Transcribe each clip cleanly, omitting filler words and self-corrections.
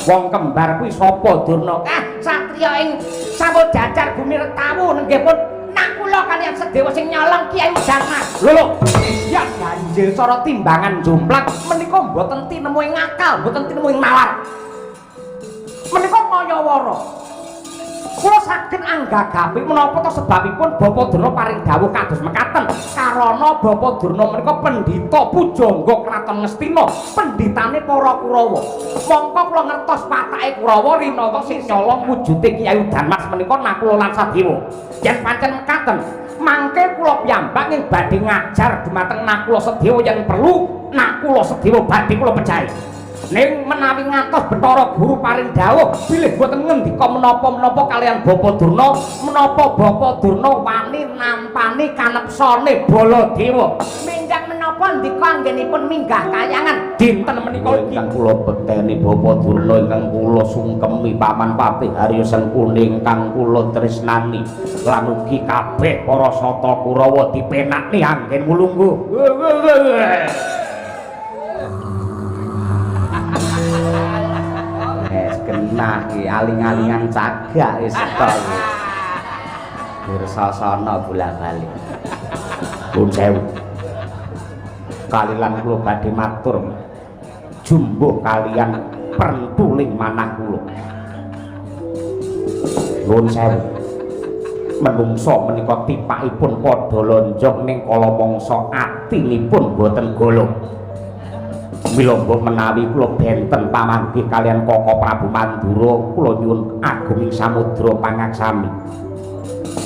Wong kembar kuwi sapa, Durna? Ah, satriya ing sampun jajar bumi Retawu nenggih pun Nakula kaliyan Sedewa sing nyolong Kyai Udan Mas. Lho lho, ya ganjil cara timbangan jumplak menika mboten tinemu ing akal, mboten tinemu ing nalar. Menika ngayawara. Kula saged anggagapi menapa to sebabipun Bapak Durna paring dawuh kados mekaten. Karana Bapak Durna menika pendhita pujangga kraton Ngastina, pendhitane para Kurawa. Mongko kula ngertos patake Kurawa rinawa sing nyolong wujude Kyai Udan Mas menika Nakula lan Sadewa. Yen pancen mekaten, mangke kula piyambak ing badhe ngajar dumateng Nakula Sadewa yen perlu Nakula Sadewa badhe kula pejahi. Ning menawi ngantos Bathara Guru paring dawuh bilih boten ngendika menapa-menapa kaliyan Bapak Durna, menapa Bapak Durna wani nampani kanepsane Baladewa. Minjang menapa ndika anggenipun minggah kayangan dinten menika Ingkang kula bekteni Bapak Durna, ingkang kula sungkemi Paman Patih Harya Sengkuni ingkang kula tresnani lan ugi kabeh para sata Kurawa dipenakni anggen mulungguh. Wes genah iki aling-alingan cagak wis to iki. Dirsasana bola-balik. Nuwun sewu. Kalilan kula badhe matur jumbuh kaliyan prentuling manah kula. Nuwun sewu. Menungsa menika tipakipun padha lonjong ning kala mangsa atinipun boten golong. Mila mbok menawi kula benten pamanggih kaliyan Kaka Prabu Mandura, kula nyuwun agunging samudra pangaksami.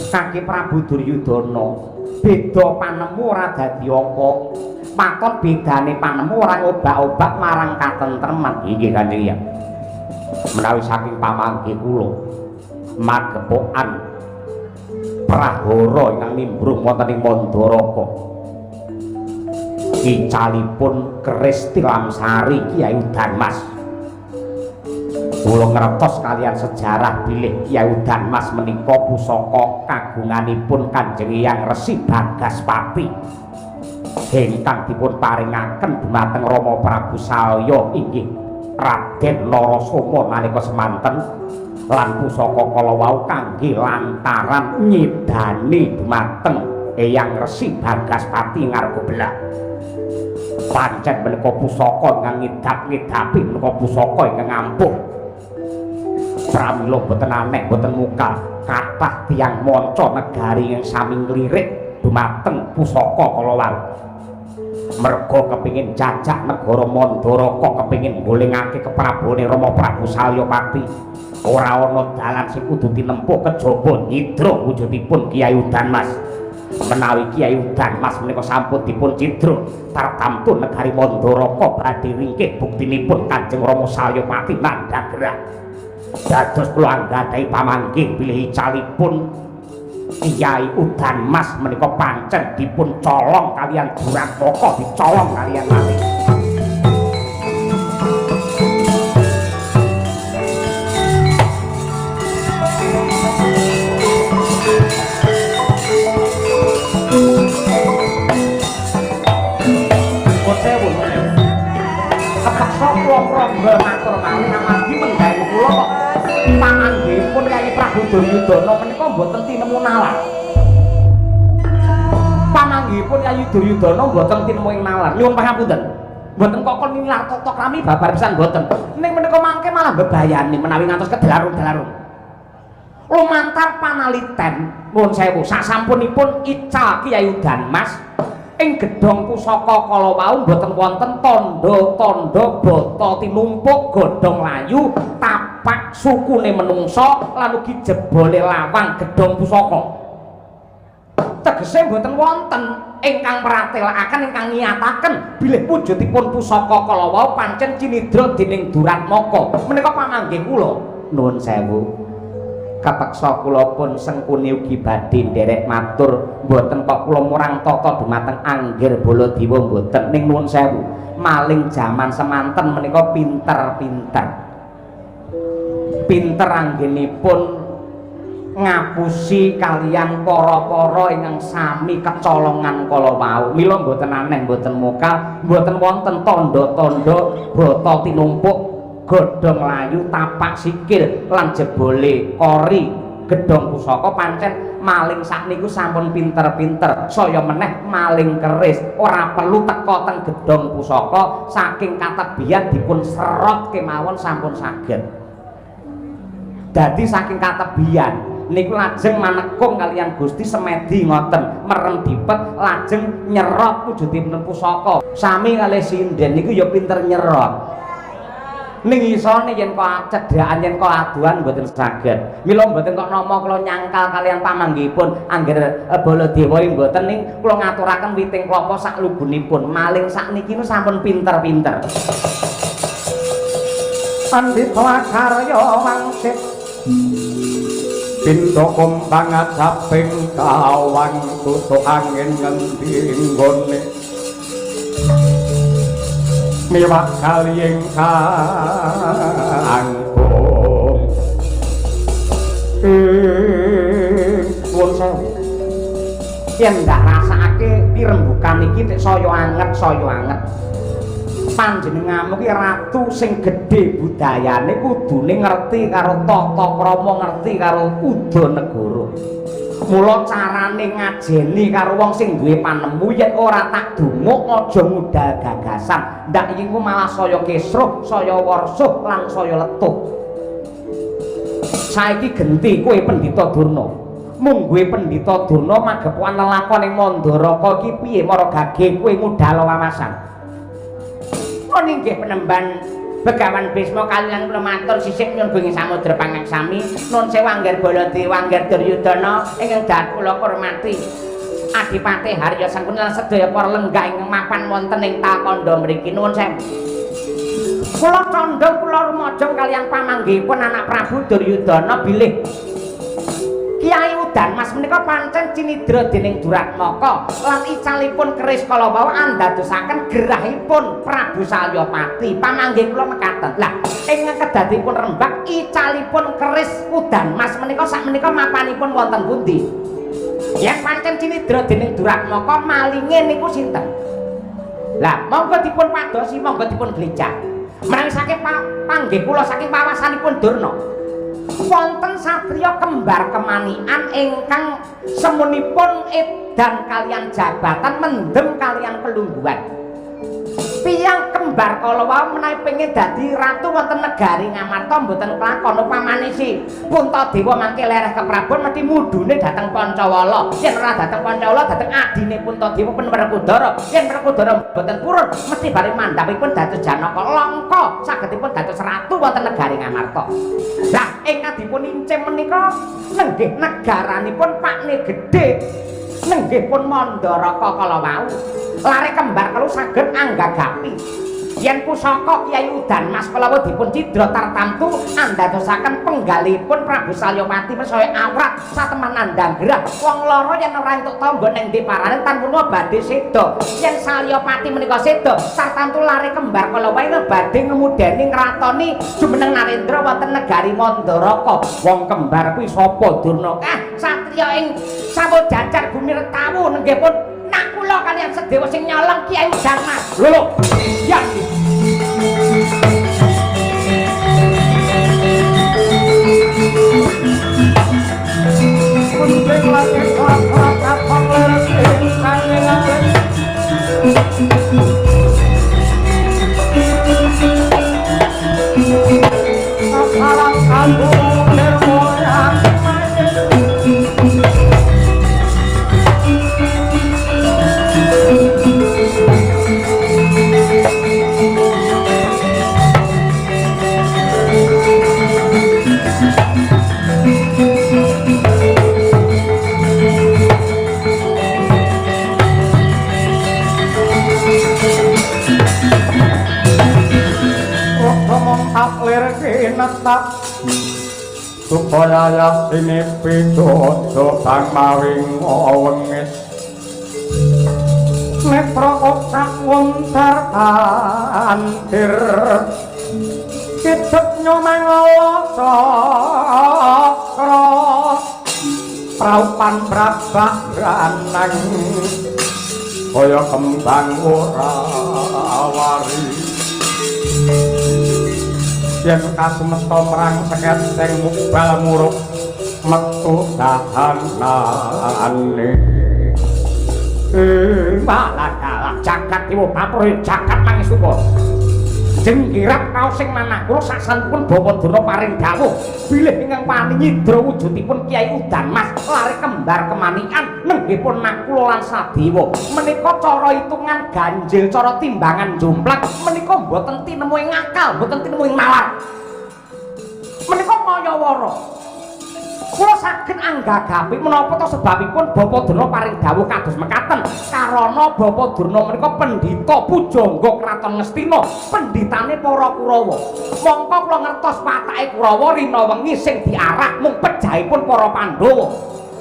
Kaki Prabu Duryudana, beda panemu ora dadi apa. Maton bedane panemu ora ngobak-obak marang katentreman. Inggih Kanjeng Hyang. Menawi saking pamanggih kula magepokan prahara ingkang nimbrung wonten ing Mandaraka. Icalipun keris Tilamsari Kyai Udan Mas. Kula ngertos kaliyan sejarah bilih Kyai Udan Mas menika pusaka kagunganipun Kanjeng Hyang Resi Bagaspati ingkang dipun paringaken dumateng Rama Prabu Salya inggih Raden Narasoma nalika semanten lan pusaka kala wau kangge lantaran nyidani dumateng Eyang Resi Bagaspati Ngargobelak. Pancen menika pusaka ingkang ngidap-ngidapi, menika pusaka ingkang ampuh. Pramila boten aneh, boten mukal kathah tiyang manca negari ingkang sami nglirik dumateng pusaka kala wau. Merga kepingin jajak negara Mandaraka, kepingin golengake keprabone Rama Prabu Salyapati. Ora ana dalan sing kudu tinempuh kejaba nyidra wujudipun Kyai Udan Mas. Menawi Kyai Udan Mas menika sampun dipun cidra tartamtu negari Mandaraka badhe ringkih buktinipun Kanjeng Rama Salyapati nandhang gerah. Dados kula anggadhahi pamanggih bilih icalipun Kyai Udan Mas menika pancen dipun colong kaliyan Duratmaka, dicolong kaliyan mati. Sewu. Kepeksa kula mrambel matur malih amargi menggawe kula kok pamanggihipun Kyai Prabu Duryudana menika mboten tinemu nalar. Pamanggihipun Kyai Duryudana mboten tinemu ing nalar. Nyuwun pangapunten. Mboten kok kon nilar tata krami babar pisan mboten. Ning menika mangke malah bebayani menawi ngantos kedalarung-dalarung. Lumantar panaliten nuwun sewu sasampunipun ical Kyai Udan Mas ing gedhong pusaka kala wau mboten wonten tandha-tandha bata tinumpuk godhong layu tapak sukune menungsa lan ugi jebole lawang gedhong pusaka. Tegese mboten wonten ingkang pratelakaken ingkang ngiyataken bilih wujudipun pusaka kala wau pancen cinidra dening Duratmaka. Menika pamanggih kula. Nuwun sewu. Kapeksa kula pun Sengkuni ugi badhe nderek matur, mboten kok kula murang tata dumateng Anggir Baladewa mboten, ning nuwun sewu, maling jaman semanten menika pinter-pinter. Pinter anggenipun ngapusi kaliyan para-para ingkang sami kecolongan kala wau. Mila mboten aneh, mboten mokal, mboten wonten tandha-tandha bata tinumpuk Godhong layu tapak sikil lan jebole kori gedhong pusaka pancen maling sakniku sampun pinter-pinter, saya meneh maling keris ora perlu teka teng gedhong pusaka, saking katebian dipun serot kemawon sampun saged. Dadi saking katebian niku lajeng manekung kaliyan Gusti semedi ngoten merem dipet lajeng nyerot wujudipun pusaka. Sami kalih sinden niku ya pinter nyerot. Ning isone yen kok cedhakan yen kok aduan mboten saged. Mila mboten kok nama kula nyangkal kaliyan pamanggihipun angger Baladewa mboten, ning kula ngaturaken witing klapa sak lugunipun. Maling sakniki niku sampun pinter-pinter. Pandhita karya wangsit pindha kumbang ajaping kawang tutuk angin ngendi nggone miwak kali ingkang Nuwun sewu. Yen ndak rasakake pirembukan iki nek saya anget saya anget. Panjenenganmu ki ratu sing gedhe budayane kudune ngerti karo tata krama, ngerti karo udanegara. Mula carane ngajeni karo wong sing duwe panemu yen ora tak dumuk aja ngudal gagasan. Ndak iki ku malah saya kisruh, saya warsuh lan saya letuh. Saiki genti kowe Pendhita Durna. Mungguhe Pendhita Durna magepokan lelakon ing Mandaraka iki piye mara gage kowe ngudal wawasan. Oh inggih penemban Begawan Bisma kaliyan kula matur sisih nyuwun bumi samudra pangaksami. Nun sewu angger Baladewa angger Duryudana ingkang dahat kula hormati. Adipati Harya Sangkuni lan sedaya para lenggah ingkang mapan wonten ing Talkandha mriki. Nuwun sewu. Kula condhong kula rumajeng kaliyan pamanggihipun anak Prabu Duryudana bilih Kyai Udan Mas menika pancen cinidra dening Duratmaka lan icalipun keris kala wau andadosaken gerahipun Prabu Salyapati. Pamanggih kula mekaten. Lah ing kedadipun rembak icalipun keris Udan Mas menika sakmenika mapanipun wonten pundi? Yen pancen cinidra dening Duratmaka malinge niku sinten? Lah monggo dipun padosi, monggo dipun glecah. Menawi saking panggih kula saking wawasanipun Durna, wonten satriya kembar kemanikan ingkang semunipun edan kaliyan jabatan mendem kaliyan pelungguhan. Tiyang kembar kala wau menawi pengin dadi ratu wonten negari Ngamarta mboten kelakon. Upamane si Puntadewa mangke lereh keprabon mesti mudune dhateng Pancawala. Yen ora dhateng Pancawala dhateng adine Puntadewa pun Werkudara. Yen Werkudara mboten purun mesti bare mandhapipun dados Janaka Langka sagedipun dados ratu wonten negari Ngamarta. Lah ingkang dipun incim menika nenggih negaranipun Pakne Gedhe nenggih pun Mandaraka kala wau. Lare kembar kelu saged anggagapi yen pusaka Kyai Udan Mas kala wau dipun cidra tartamtu andadosaken penggalipun Prabu Salyapati mesaya awrat sateman nandhang gerah. Wong lara yen ora entuk tamba ning ndi parane tan purna badhe seda. Yen Salyapati menika seda tartamtu lare kembar kala wau badhe ngemudeni ngratoni jumeneng Narendra wonten negari Mandaraka. Wong kembar kuwi sapa Durna? Ah satriya ing Samujajar bumi Retawu nenggih pun kula kaliyan sedewa sing nyolong Kyai Udan Mas. Lho lho. Ya. Kunting langit klak-klak lir ing sanging Alang kanggo nirmoyang Kinetap supaya yasine pituduh kang mawi wengit netra sak wontar kantir kidep nyomangala cakra praupan prabak ranang kaya kembang ora wari. Yen kasumeta marang seketeng mubal muruk metu dahanane. Malah jagat dewa Bathara jagat mangestupa. Jenggirat raos sing manah kula sasampunipun Bapak Durna paring dawuh bilih ingkang wani nyidra wujudipun Kyai Udan Mas lare kembar kemanikan nenggihipun Nakula lan Sadewa. Menika cara hitungan ganjil, cara timbangan jumplak menika mboten tinemu ing akal, mboten tinemu ing nalar. Menika mayawara. Kula saged anggagapi menapa ta sebabipun Bapak Durna paring dawuh kados mekaten. Karana Bapak Durna menika pendhita pujangga kraton Ngastina, pendhitane para Kurawa. Mongko kula ngertos watake Kurawa rina wengi sing diarah mung pejahipun para Pandhawa.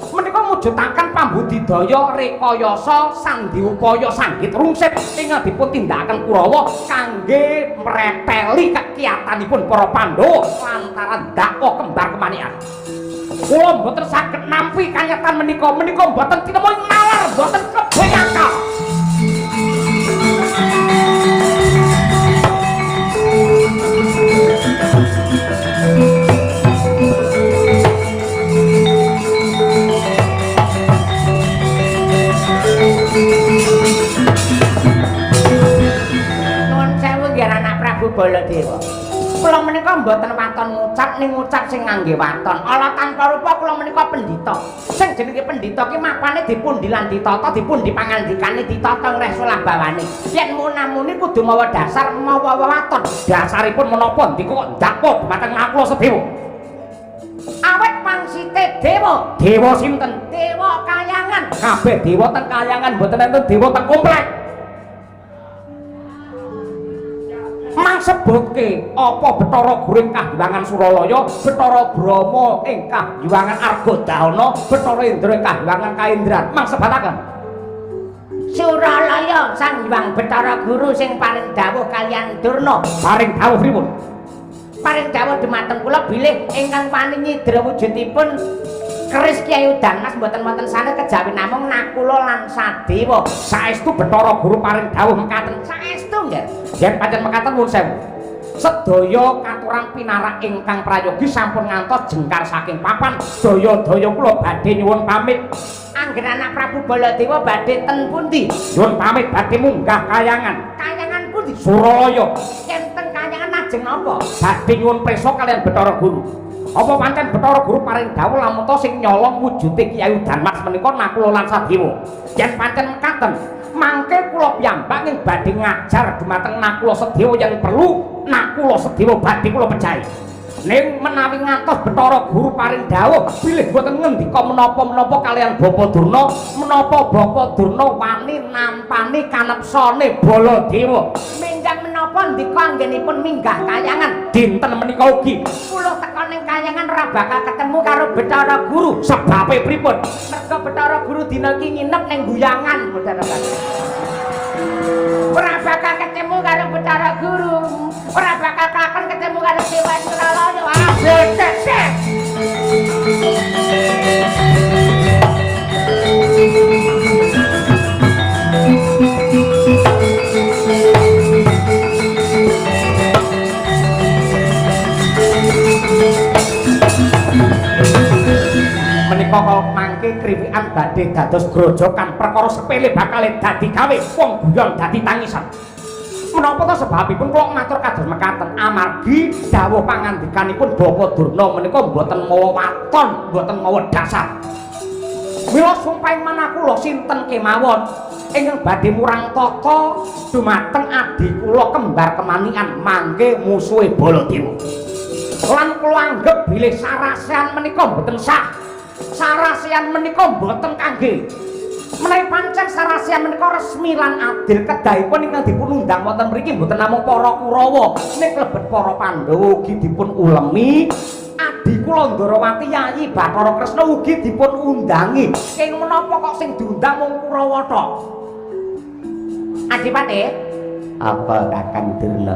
Menika mujudaken pambudidaya rekayasa sandiupaya sanggit rungsip ingkang dipun tindakaken Kurawa kangge mreteli kekiyatanipun para Pandhawa lantaran dakwa kembar kemanikan. Kula mboten saged nampi kanyatan menika, menika mboten tinemu ing nalar, mboten klebu ing akal. Nuwun sewu nggih anak Prabu Baladewa. Kula menika mboten waton ngucap ning ngucap sing ngangge waton. Ala tanpa rupa kula menika pendhita. Sing jenenge pendhita ki mapane dipundi lan ditata, dipundi pangandikane ditata ngreh solah bawane. Yen munamuni kudu mawa dasar mawa waton. Dasaripun menapa ndika kok ndakwa dumateng Nakula Sadewa? Awit pangsite dewa. Dewa sinten? Dewa kayangan. Kabeh dewa teng kayangan mboten enten dewa teng komplek. Mang sebutke apa Bathara Guru ing Kahyangan Suralaya, Bathara Brahma ing Kahyangan Argodana, Bathara Indra ing Kahyangan Kaindran. Mang sebataken. Suralaya Sang Hyang Bathara Guru sing paring dawuh kaliyan Durna. Paring dawuh pripun? Paring dawuh dumateng kula bilih ingkang wani nyidra wujudipun keris Kyai Udan Mas mboten wonten sanes kejawi namung Nakula lan Sadewa. Saestu Bathara Guru paring dawuh mekaten. Saestu nggih. Yen pancen mekaten nuwun sewu. Sedaya katuran pinarak ingkang prayogi sampun ngantos jengkar saking papan. Daya-daya kula badhe nyuwun pamit. Anggen anak Prabu Baladewa badhe ten pundi? Nyuwun pamit badhe munggah kayangan. Kayangan pundi? Suralaya. Yen ten kayangan ajeng napa? Badhe nyuwun prisa kaliyan Bathara Guru. Apa pancen Bathara Guru paring dawuh lamun ta sing nyolong wujude Kyai Udan Mas menika Nakula lan Sadewa. Yen pancen mekaten, mangke kula piyambak ing badhe ngajar dumateng Nakula Sadewa yen perlu Nakula Sadewa badhe kula pejahi. Ning menawi ngantos Bathara Guru paring dawuh bilih boten ngendika menapa-menapa kaliyan Bapak Durna, menapa Bapak Durna wani nampani kanepsane Baladewa. Minjang menapa ndika anggenipun minggah kayangan dinten menika ugi kula teka ning kayangan ora bakal ketemu karo Bathara Guru. Sebabe pripun? Merga Bathara Guru dina iki nginep ning guyangan, Bathara. Ora bakal ketemu karo Bathara Guru. Ora bakal kelakon ketemu karo Dewa Suralaya. Ah, becek. Menika kala mangke kriwikan badhe dados grojokan perkara sepele bakal dadi gawe wong guyon dadi tangisan. Menapa ta sebabipun kula matur kados mekaten? Amargi dawuh pangandikanipun Bapak Durna menika mboten mawa waton, mboten mawa dasar. Mila sumpahing manah kula sinten kemawon ingkang badhe murang tata dumateng adi kula kembar kemanikan mangke musuhe Baladewa. Lan kula anggep bilih sarasehan menika mboten sah. Sarasehan menika mboten kangge. Menawi pancen sarasehan menika resmi lan adil kedahipun ingkang dipun undang wonten mriki mboten namung para Kurawa, ning klebet para Pandhawa ugi dipun ulemi. Adi kula Ndarawati Yayi Bathara Kresna ugi dipun undangi. Kenging menapa kok sing diundang mung Kurawa tok? Adipati, apa Kakang Durna?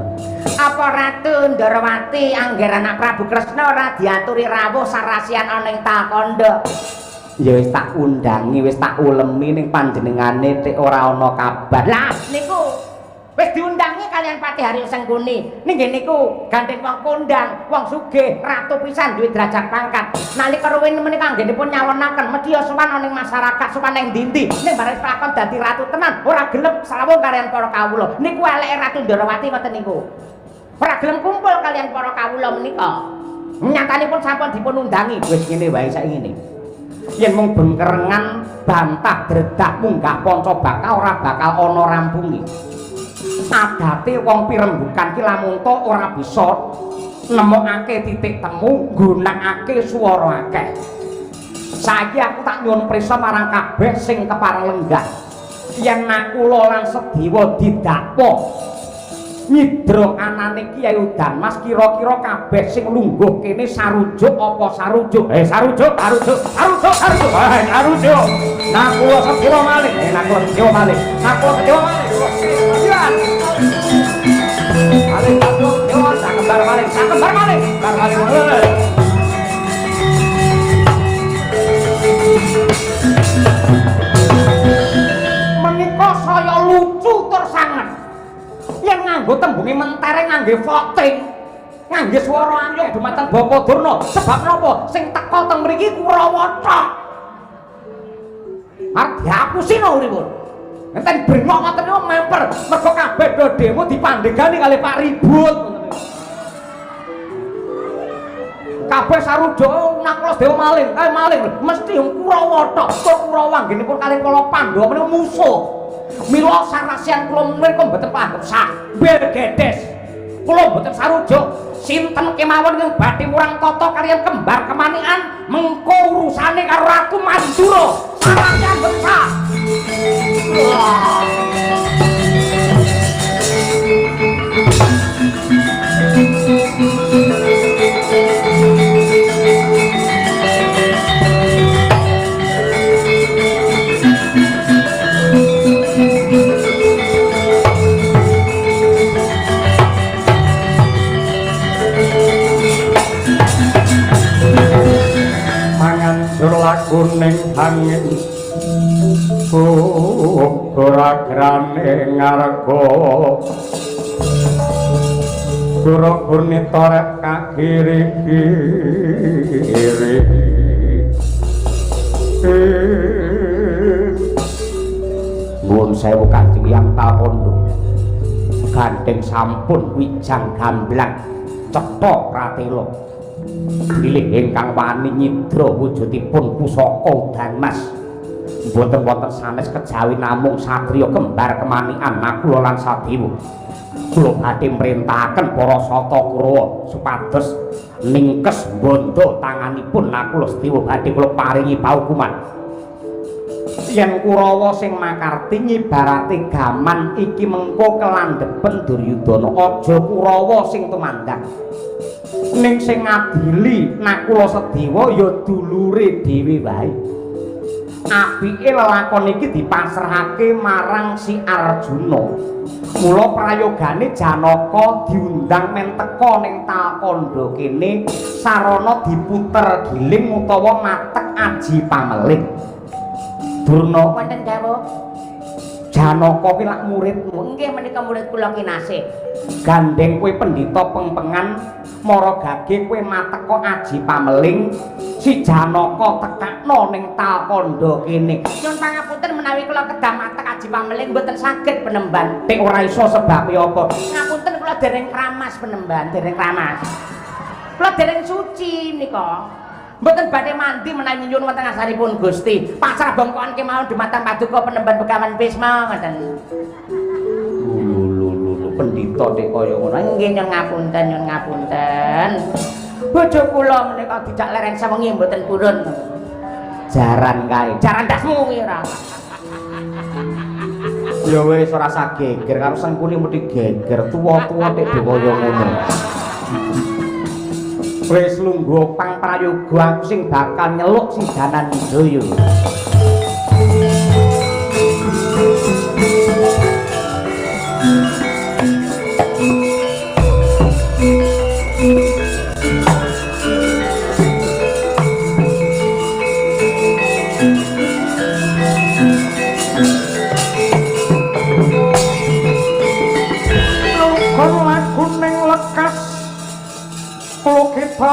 Apa Ratu Ndarawati angger anak Prabu Kresna ora diaturi rawuh sarasian ana ing Talkandha? Ya wis tak undangi, wis tak ulemi ning panjenengane tek ora ana kabar. Lah niku Wis diundangi kalian Patih Haryo Sengkuni. Ninggih niku gandeng wong kondang, wong sugih, ratu pisan duwe derajat pangkat. Nalika ruwin menika anggenipun nyawonaken medhya sowan ana ing masyarakat, sowan ning ndi-ndi. Ning bareng lakon dadi ratu tenan, ora gelem srawung kalian para kawula. Niku eleke Ratu Ndorowati ngoten niku. Ora gelem kumpul kalian para kawula menika. Nyatanipun sampun dipun undangi. Wis ngene wae saiki ngene. Yen mung bengkerengan bantah dredak munggah panca bakal ora bakal ana rampunge. Adate wong pirembukan ki lamun to ora bisa nemokake titik temu nggunakake swara akeh. Saiki aku tak nyuwun prisa marang kabeh sing kepareng lenggah. Yen Nakula lan Sedewa didakwa nyidra anane Kyai Udanmas, kira-kira kabeh sing lungguh kene sarujuk apa sarujuk? Sarujuk, sarujuk, sarujuk, sarujuk. Sarujuk. Nakula Sedewa malih. Nakula Sedewa malih. Nakula Sedewa malih. Malih Nakula Sedewa sakembar malih, sakembar malih, kembar malih. Menika saya lucu tur sanget. Yen nganggo tembunge mentere ngangge voting, ngangge swara ayung dumateng Bapak Durna. Sebab napa? Sing teka teng mriki Kurawa tok. Arep diapusi no uripun. Enten brengok ngoten niku memper, mergo kabeh do demo dipandhegani kali Pak Ribut. Kabeh sarujuk Nakula Sedewa maling, kae maling, mesti wong Kurawa tok. Tur Kurawa anggenipun kalih kala Pandhawa menika musuh. Mila sarasian kula menika mboten panggep sah. Bergedes. Kula mboten sarujuk. Sinten kemawon ingkang badhe murang tata kaliyan kembar kemanikan mengko urusane karo Ratu Mandura. Sarasian mboten sah. Mangan sur lakuning angin ora grane ngarga Guru gurnita rek kagiri-giri. Nuwun sewu Kanjeng Hyang Talpandha. Gandeng sampun wijang gamblang cetha pratela. Bilih ingkang wani nyidra wujudipun pusaka Udanmas. Mboten wonten sanes kejawi namung satriya kembar kemanikan Nakula lan Sadewa. Kula badhe mrintahaken para sata Kurawa supados ningkes bondo tanganipun Nakula Sedewa badhe kula paringi paukuman. Yen Kurawa sing makarti ngibarate gaman iki mengko kelandhepen Duryudana, aja Kurawa sing tumandang. Ning sing ngadili Nakula Sedewa ya dulure dhewe wae. Apike lelakon iki dipasrahake marang si Arjuna. Mula prayogane Janaka diundang men teka ning Talkandha kene sarana diputer giling utawa matek aji pameling. Durna wonten dawuh. Janaka kuwi lak muridmu. Nggih menika murid kula kinasih. Gandeng kowe pendhita pengpengan mara gage kowe mateka aji pameling, si Janaka tekakno ning Talkandha kene. Nyuwun pangapunten menawi kula kedah matek aji pameling mboten saged penemban. Nek ora iso sebabe apa? Ngapunten kula dereng kramas penemban, dereng kramas. Kula dereng suci menika. Mboten badhe mandi menawi nyuwun wonten ngasaripun Gusti. Pasrah bongkoan kemawon dumateng paduka penemban Begawan Bisma ngoten. Lho lho lho pendhita nek kaya ngono. Nggih nyuwun ngapunten, nyuwun ngapunten. Bojo kula menika dijak leren sewengi mboten purun. Jaran kae. Jaran dasmu kuwi ora. Ya wis ora usah geger karo Sengkuni mesti geger tuwa-tuwa nek kaya ngono. Wis lungguh pang prayoga aku sing bakal nyeluk si Dananjaya.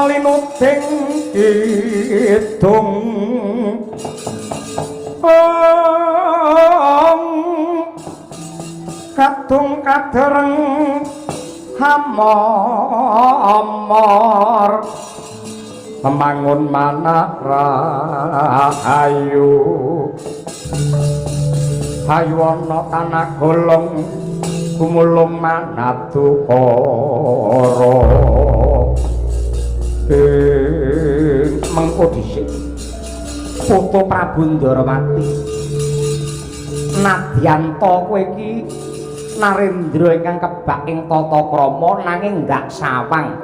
Linuting kidung kadung kadereng hamor memangun manah rahayu hayu ana tanah golong gumulung manadukara ing mengko dhisik foto Prabu Ndarawati nadyan ta kowe iki Narendra ingkang kebak ing tata krama nanging ndak sawang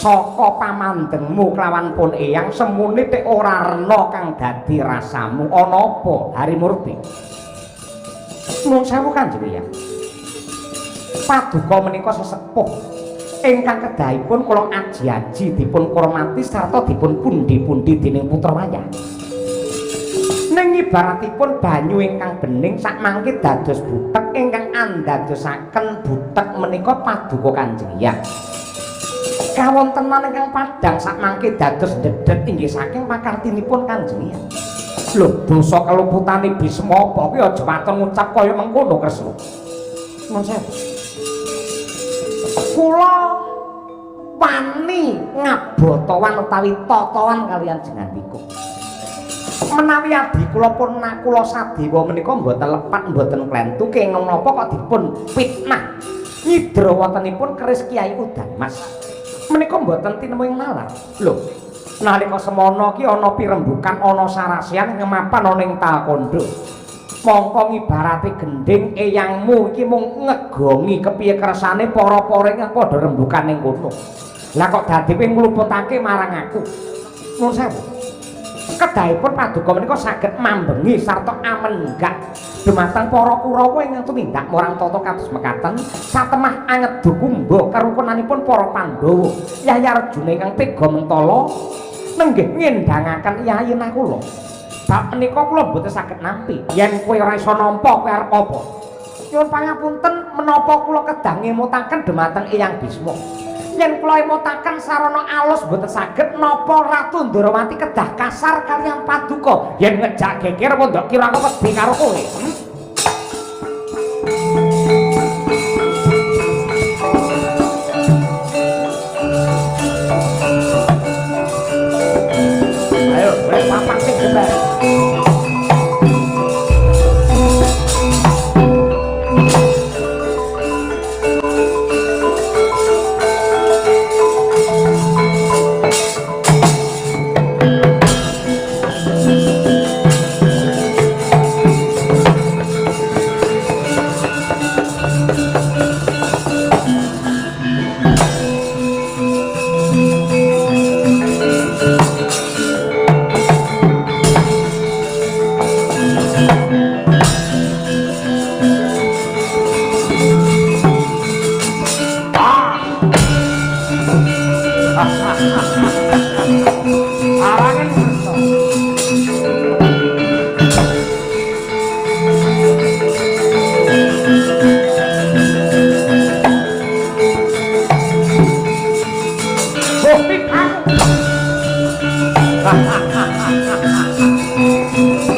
saka pamandengmu kelawan pun eyang semune tek ora rena kang dadi rasamu ana apa Harimurti? Nuwun sewu Kanjeng Eyang, paduka menika sesepuh ingkang kedahipun kula aji-aji dipun kurmati sarta dipun pundi-pundi dening putra wayah. Ning ibaratipun banyu ingkang bening sakmangke dados butek ingkang andadosaken butek menika paduka Kanjeng Eyang. Kawontenan ingkang padhang sakmangke dados dedet inggih saking pakartinipun Kanjeng Eyang. Lho, dosa keluputane Bisma apa kuwi aja waton ngucap kaya mengkono Kresna. Nuwun sewu. Kula wani ngabotawan utawi totoan kalian jengandika. Menawi adi kula pun Nakula Sadewa menika mboten lepat mboten klentu kenging menapa kok dipun fitnah nyidra wontenipun keris Kyai Udanmas. Menika mboten tinemu ing nalar. Lho, nalika semana ki ana pirembukan ana sarasian ngemapan ana ing Talkandha. Mongko ngibarate gendhing eyangmu iki mung ngegongi kepiye kersane para-para ingkang padha rembukan ning kono. Lah kok dadi kowe ngluputake marang aku? Nuwun sewu. Kedahipun paduka menika saged mambengi sarta amenggak dumateng para Kurawa ingkang tumindak marang tata kados mekaten satemah angedu kumba kerukunanipun para Pandhawa. Yayi Arjuna ingkang tega mentala nenggih ngendangaken Yayi Nakula. Bab menika kula mboten saged nampi. Yen kowe ora iso nampa kowe arep apa? Nyuwun pangapunten menapa kula kedah ngemutaken dumateng Eyang Bisma. Yen kula emutaken sarana alus mboten saged, napa Ratu Ndarawati kedah kasar kaliyan paduka? Yen ngejak geger apa ndok kira aku wedi karo kowe? Ayo, boleh papak sing jembar.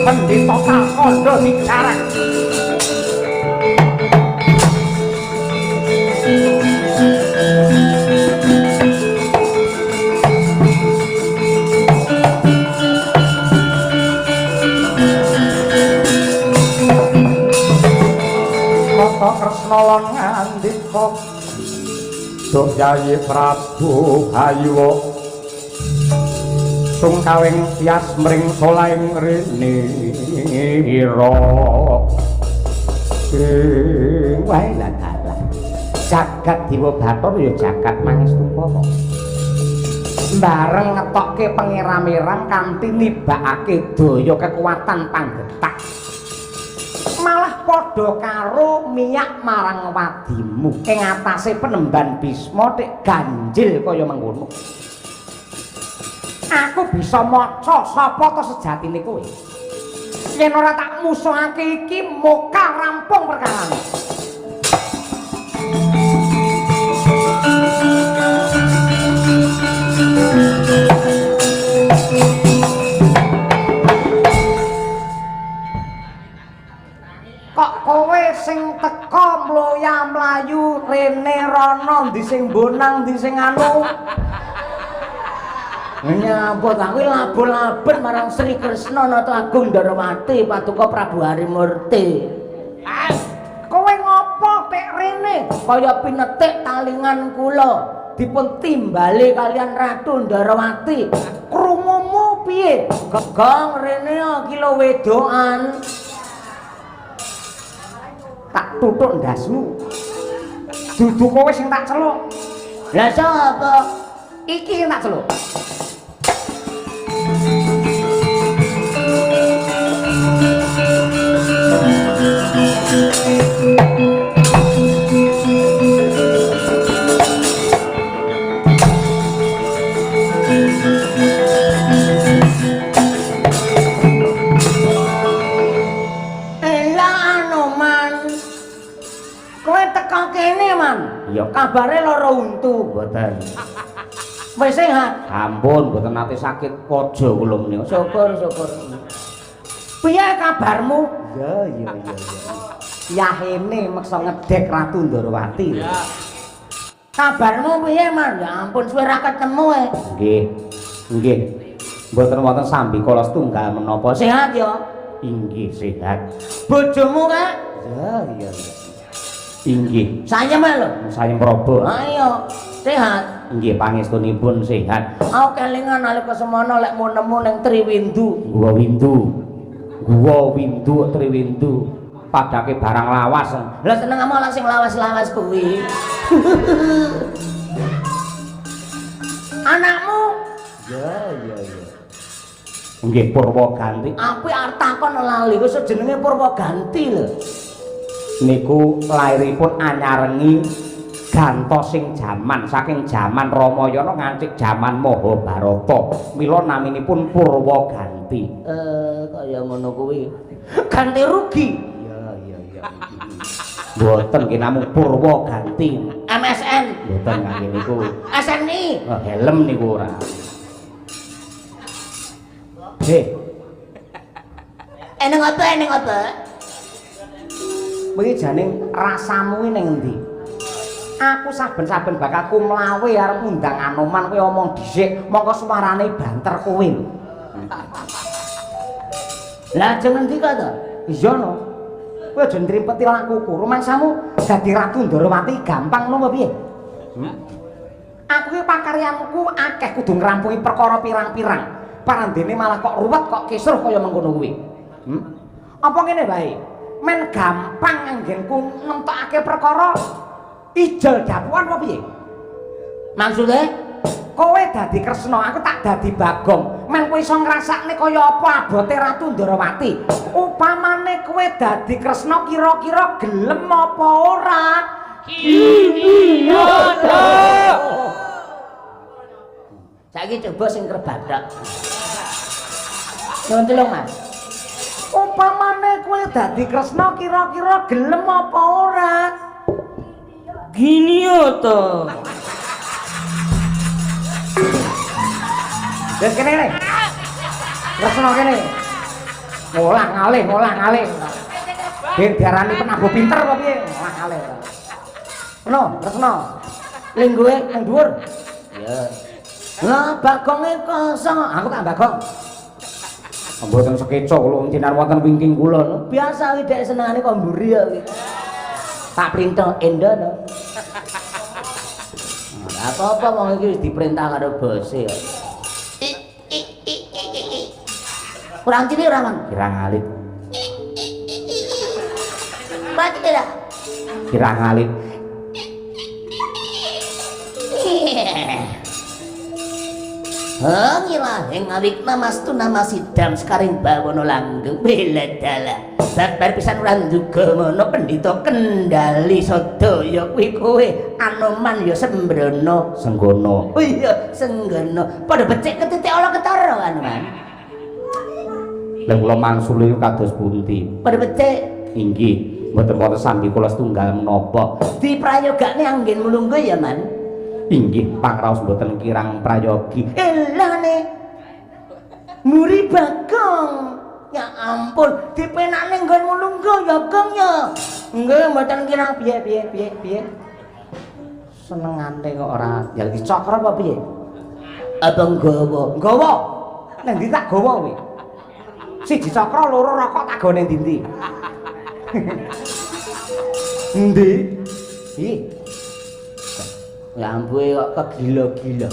Pendeta Talkandha dijarang. Tata Kresna lan ngandika Duh Yayi Prabu Hayuwa sungkawing tias mring solaing rinira ing wae lah dalah jagat Dewa Bathara ya jagat Mangestungkara bareng ngetokke pengeram-eram kanthi nibakake daya kekuatan panggetak malah padha karo miyak marang wadimu ing atase penemban Bisma tik ganjil kaya mengkono. Aku bisa maca sapa to sejatine kowe. Yen ora tak musuhake iki moka rampung perkarane. Ndi sing bonang, ndi sing anu. Nyapa ta kuwi labo-laben marang Sri Kresna Nata Agung Ndarawati Paduka Prabu Harimurti. Kowe ngopo tek rene? Kaya pinetik talingan kula dipun timbali kalian Ratu Ndarawati. Krungumu piye? Gong rene iki lho wedokan. Tak tutuk ndasmu. Dudu kowe sing tak celuk. Lah sapa? Iki sing tak celuk. Ela Anoman. Kowe teko kene, Man. Iya, kabare lara untu. Mboten. Wis sehat? Ampun, mboten nate sakit kaja kula menika. Syukur, syukur. Piye kabarmu? Iya, iya, iya, iya. Yahene meksa ngedek Ratu Ndarawati. Kabarmu piye, Man? Ya ampun, suwe ra ketemu e. Nggih. Nggih. Mboten wonten sambikala setunggal menapa. Sehat ya? Inggih, sehat. Bojomu kae? Iya, iya, iya. Inggih. Sayem lho. Sayem Prabu. Ayo, sehat. Inggih, pangestunipun sehat. Aku kelingan nalika semono lek mu nemu ning Triwindu. Gua Windu. Gua Windu Triwindu. Padake barang lawas. Lah seneng malah sing lawas-lawas kuwi. Anakmu? Ya, iya, iya. Nggih, Purwaganti. Apik arep takon lali, wis jenenge Purwaganti lho. Niku lairipun anyarengi gantosing jaman, saking jaman Ramayana ngancik jaman Mahabharata. Mila naminipun Purwaganti. Kaya ngono kuwi. Ganti rugi. Iya, iya, iya. Mboten nggih namung Purwaganti. MSN. Mboten kangge niku. SNI. Oh, helm niku ora. Heh. Eneng apa, eneng apa? Kuwi jane rasamu kuwi ning endi? Aku saben-saben bakal kumlawe arep ngundang Anoman kowe omong dhisik, mongko suarane banter kowe. Lah aja ngendika to? Iya no. Kowe aja nrimpeti lakuku. Rumangsamu dadi Ratu Ndarawati gampang nopo piye? Aku iki pakaryanku akeh kudu ngrampungi perkara pirang-pirang. Parandene malah kok ruwet kok kisruh kaya mengkono kuwi. Apa ngene wae? Men gampang anggenku nentokake perkara ijol dapuan apa piye? Maksude kowe dadi Kresna, aku tak dadi Bagong. Men kowe iso ngrasakne kaya apa abote Ratu Ndarawati. Upamane kowe dadi Kresna kira-kira gelem apa ora? Iya. Saiki coba sing krebathok. Nyuwun tulung, Mas. Upamane kowe dadi Kresna kira-kira gelem apa ora? Gini yo to. Wis kene kene. Kresna kene. Ngolah ngalih, ngolah ngalih. Ben diarani penabuh pinter apa piye? Ngolah ngalih. Ngono, Kresna. Lingguhe nang dhuwur. Iya. Lah bagonge kosong, aku tak bagong. Mboten sekeca kula jenengan wonten wingking kula. Biasa iki dhek senengane kok mburi ya iki. Tak perintah endo no. Ora apa-apa wong iki wis diperintah karo bose ya. Kurang cilik ora, Mang? Kirang alit. Kurang cilik ora? Kirang alit. Hangilahing awikna mastu nama sidam sekaring bawono langgeng beledala. Babar pisan ora nduga ngono pendhita kendali sadaya kuwi kowe Anoman ya sembrono Senggono. Oh iya Senggono. Padha becik ketitik ala ketara Anoman. Lha kula mangsuli kados pundi? Padha becik. Inggih, mboten wonten sambi kula setunggal menapa. Diprayogakne anggen mlungguh ya, Man. Inggih, pangraos mboten kirang prayogi. Elane. Muri Bagong. Ya ampun, dipenakne nggon mlungguh ya, Gong ya. Nggih, mboten kirang piye piye piye piye. Senengane kok ora njaluk cakra apa piye? Apa nggawa? Nggawa. Nang ndi tak gawa kowe? Siji cakra, loro rokok tak gawa nang ndi-ndi. Endi? Ih. Ya ampun kok kegila-gila.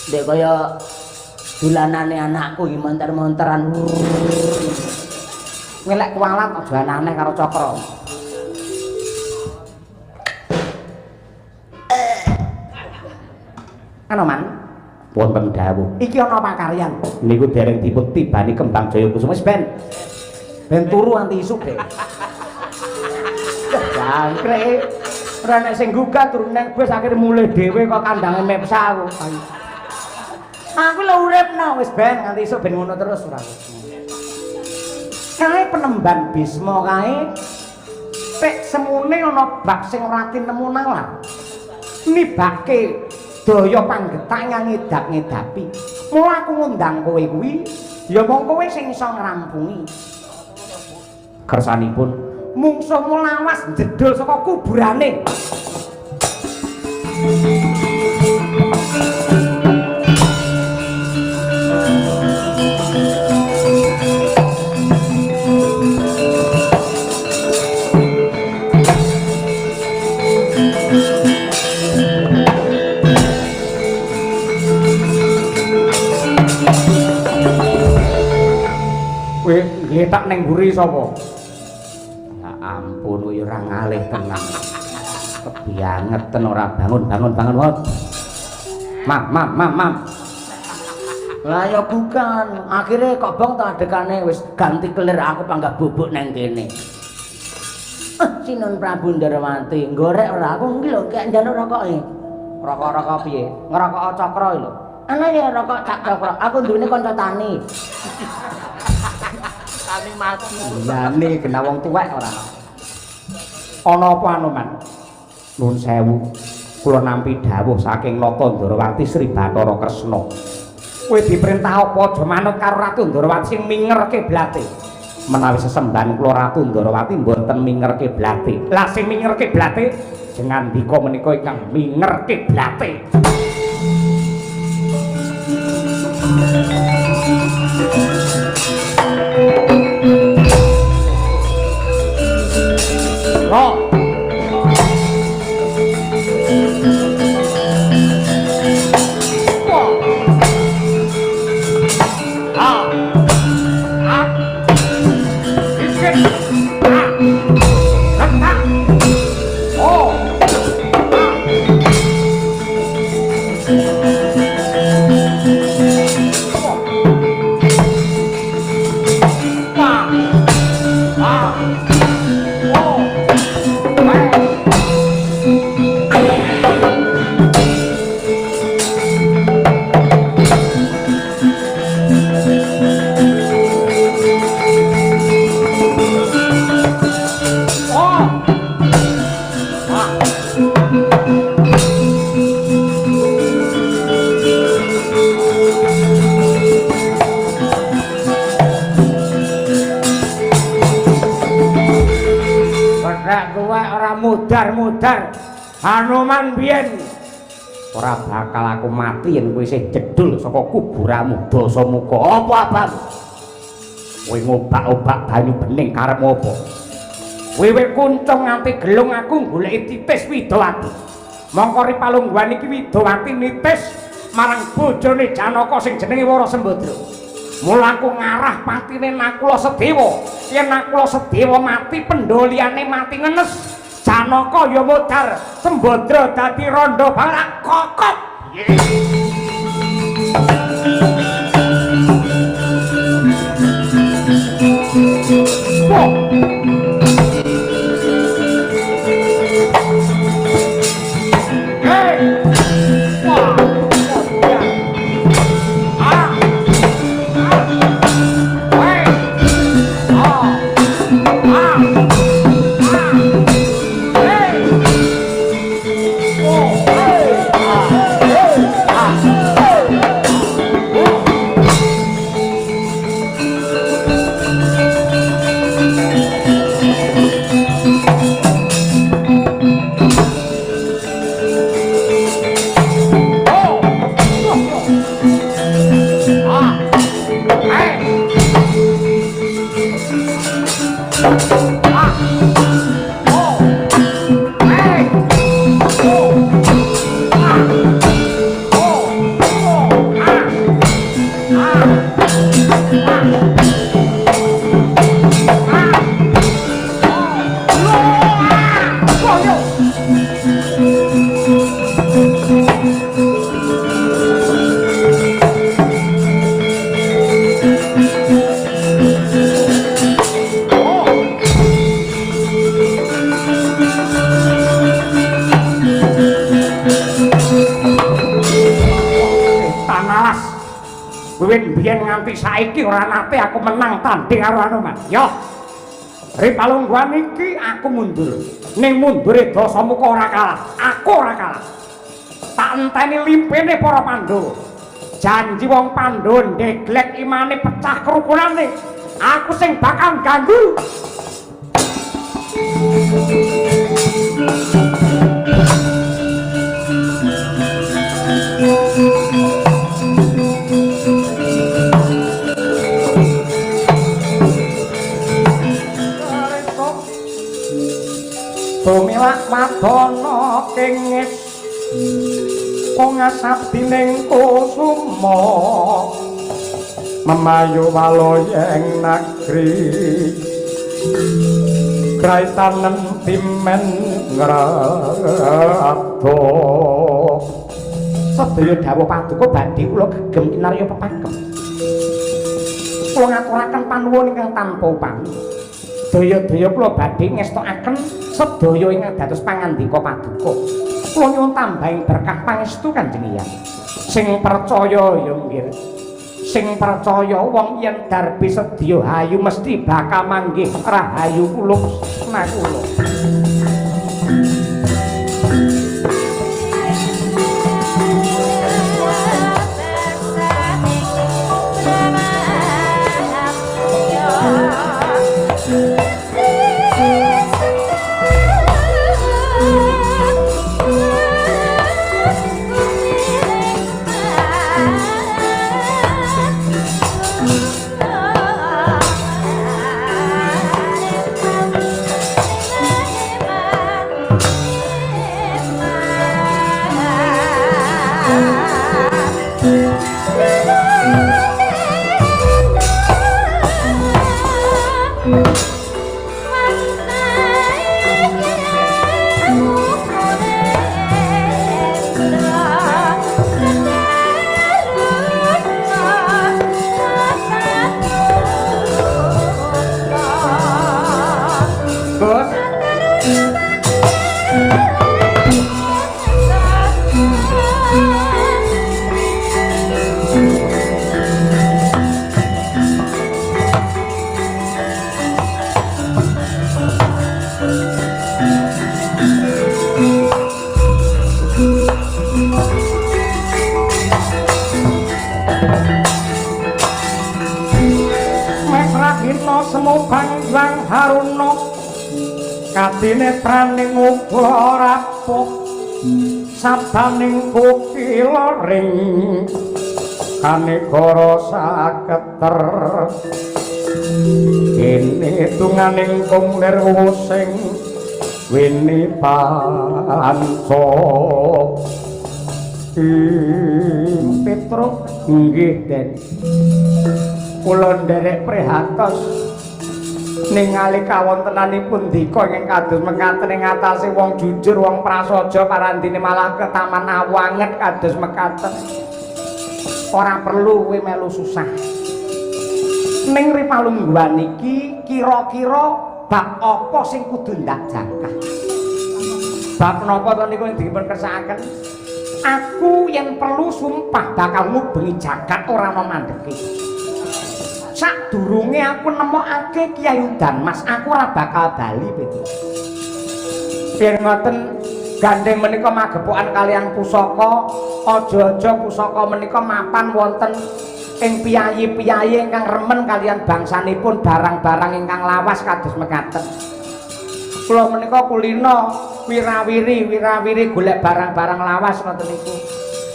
Ndek kaya dolanane anakku iki monter-monteran. Kowe lek kualat aja aneh karo cakra. Anoman, Wonten dawuh. Iki ana pakaryan. Niku dereng dipun tibani Kembang Jaya Kusuma Wis ben. Ben turu anti isuk, Dek. Jangkrik. Ora nek sing gugah turu nang bus akhire mulih dhewe kok kandange mepsa aku. Aku lho uripno wis ben nganti isuk ben ngono terus ora. Kae penemban Bisma kae pek semune ana bab sing ora tinemu nalar. Nibake daya panggetak ngedak-ngedapi. Mula aku ngundang kowe kuwi ya mung kowe sing iso ngrampungi. Kersanipun mungsuhmu lawas jedul saka kuburane. Kowe ngletak ning mburi sapa? Ya ampun kowe ora ngalih tenan. Kebiangeten ora bangun-bangun bangun wae. Mam mam mam mam. Lah ya bukan, akhire kok bong ta adekane wis ganti kelir aku panggah bubuk nang kene. Ah, Sinun Prabu Ndrawati, golek ora aku iki lho kek njaluk rokoke. Rokok-rokok piye? Ngerokok cakra iki lho. Ana ya rokok cak cakra, aku duwene kanca tani. Tani mati. Liyane kena wong tuwek ora. Ana apa Anoman? Nuwun sewu. Kula nampi dawuh saking Nata Ndrawati Sri Bathara Kresna. Kowe diperintah apa aja manut karo Ratu Ndrawati sing minger kiblate. Menawi sesembahan kula Ratu Ndrawati mboten minger kiblate. Lah sing minger kiblate jengandika menika ingkang minger kiblate. Ro. A. A. Iki. A. Rentak. O. A. Pa. A. O. E. O. A. Kethek tuwek ora mudar-mudar. Hanuman biyen Ora bakal aku mati yen kowe isih jedul saka kuburamu Dasamuka. Apa abang? Kowe ngobak-obak banyu bening karepmu apa? Wewe kuncung nganti gelung aku goleki titis Widowati. Mongko ri palungguhan iki Widowati nitis marang bojone Janaka sing jenenge Wara Sembadra. Mula aku ngarah patine Nakula Sedewa. Yen Nakula Sedewa mati pendoliyane mati ngenes. Janaka ya modar, Sembadra dadi rondo barak kokop. Wah. Hei. Wah. Ya. Ah. Ah. Hei. Ah. Ah. Ah. Hei. Oh. Hei. Ah. Hei. Ah. Wiwit biyen nganti saiki ora nate aku menang tanding karo Anoman. Yo. Ri palungguhan iki aku mundur. Ning mundure Dasamuka ora kalah. Aku ora kalah. Tak enteni limpene para Pandhawa. Janji wong Pandhawa ndeglek imane pecah kerukunane. Aku sing bakal ganggu. Tumiwak wadana kengis kong asabdining kusuma memayu waloyeng nagri kraitanen timen ngrado. Sedaya dawuh paduka badhe kula gegem kinarya pepakem. Kula ngaturaken panuwun ingkang tanpa upami. Daya-daya kula badhe ngestokaken sedaya ingkang dados pangandika paduka. Kula nyuwun tambahing berkah pangestu Kanjeng Hyang. Sing percaya ya nggih. Sing percaya wong yen darbi sedya hayu mesti bakal manggih rahayu kula nakula. Kanetraning uga rapuh sabaning kukila ring kanegara saketer kene tunganing kung lir sing weni panca Petruk nggih Den kula nderek prihatos ningali kawontenanipun dika ingkang kados mekaten ing atase wong jujur wong prasaja parandine malah ketaman awanget kados mekaten. Ora perlu kowe melu susah. Ning ripalungguhan iki kira-kira bab apa sing kudu ndak jangkah? Bab napa to niku dipun kersakaken? Aku yen perlu sumpah bakal ngubengi jagat ora ana mandheke. Sadurunge aku nemokake Kyai Udan Mas, aku ora bakal bali Petruk. Yen ngoten gandeng menika magepokan kalian pusaka, aja-aja pusaka menika mapan wonten ing piyayi-piyayi ingkang remen kalian bangsanipun barang-barang ingkang lawas kados mekaten. Kula menika kulina wirawiri wirawiri golek barang-barang lawas ngoten niku.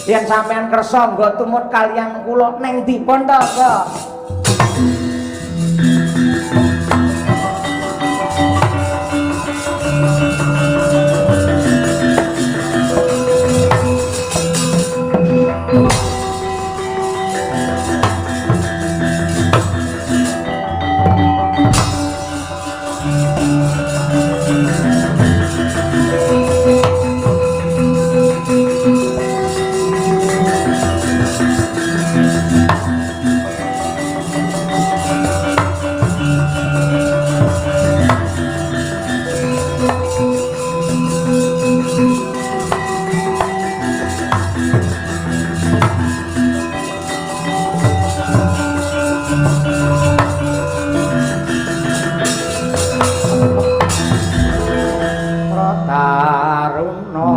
Yen sampean kersa nggo tumut kalian kula neng ndi pun to, Mbak? Prataruna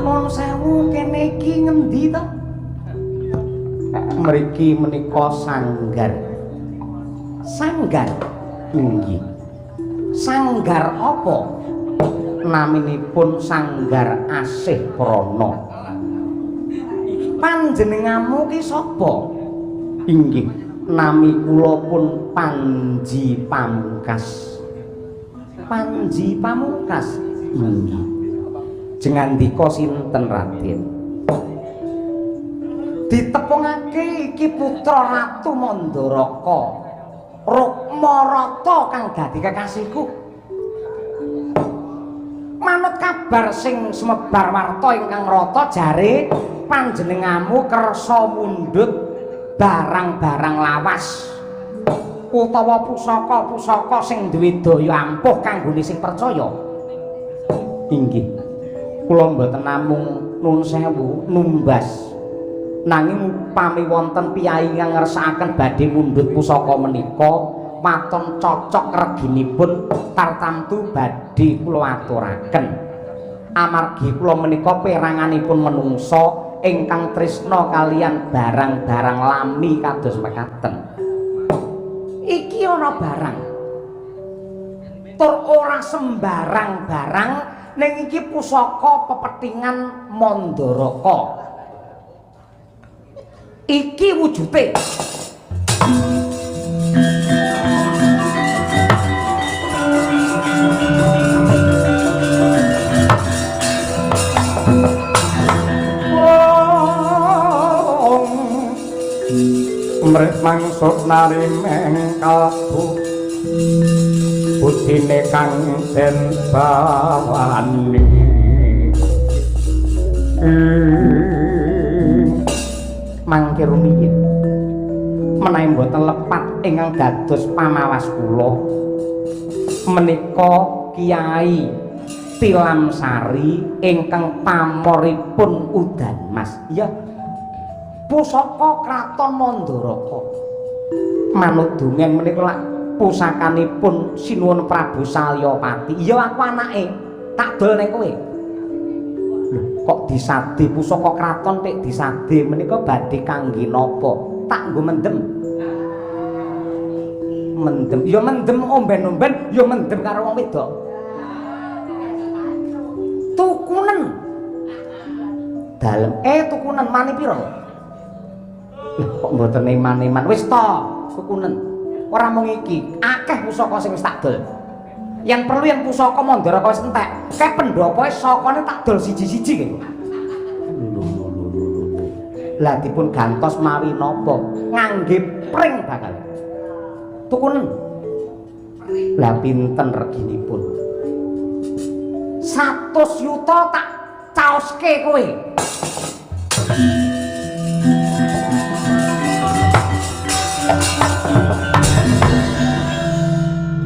Nuwun sewu kene iki ngendi to? Mriki menika sanggar. Sanggar? Inggih. Sanggar apa? Naminipun Sanggar Asih Prana. Panjenenganmu ki sapa? Inggih, nami kula pun Panji Pamungkas. Panji Pamungkas? Inggih. Jengandika sinten Raden? Ditepungake iki putra Ratu Mandaraka, Rukmarata kang dadi kekasihku. Manut kabar sing sumebar warta ingkang rata jare panjenenganmu kersa mundhut barang-barang lawas utawa pusaka-pusaka sing duwe daya ampuh kanggone sing percaya. Inggih. Kula mboten namung nuwun sewu numbas, nanging upami wonten piyayi ingkang ngersakaken badhe mundhut pusaka menika waton cocok reginipun tartamtu badhe kula aturaken. Amargi kula menika peranganipun menungsa ingkang tresna kalian barang-barang lami kados mekaten. Iki ana barang tur ora sembarang barang, ning iki pusaka pepethingan Mandaraka. Iki wujute. Mrek mangsuk narimeng kalbu budine kang den bawani. Mangke rumiyin menawi mboten lepat ingkang dados pamawas kula menika Kiai Tilamsari ingkang pamoripun Udan Mas. Iya, pusaka Kraton Mandaraka. Manut dongeng menika lak pusakanipun Sinuwun Prabu Salyapati. Iya, aku anake, tak dol ning kowe. Lho, kok disade pusaka kraton tek disade menika badhe kangge napa? Tak nggo mendem. Mendem. Ya mendem omben-omben, ya mendem karo wong wedok. Tukunen. Dalem. Tukunen mani pira? Lho, kok mboten eman-eman. Wis to, tukunen. Ora mung iki, akeh pusaka sing wis tak dol. Yang perlu yang pusaka Mandaraka wis entek, kae pendopoe sakane tak dol siji-siji kae. Lah dipun gantos mawi napa? Ngangge pring bakal. Tukunen. Lah pinten reginipun? 100 yuta tak caoske kowe.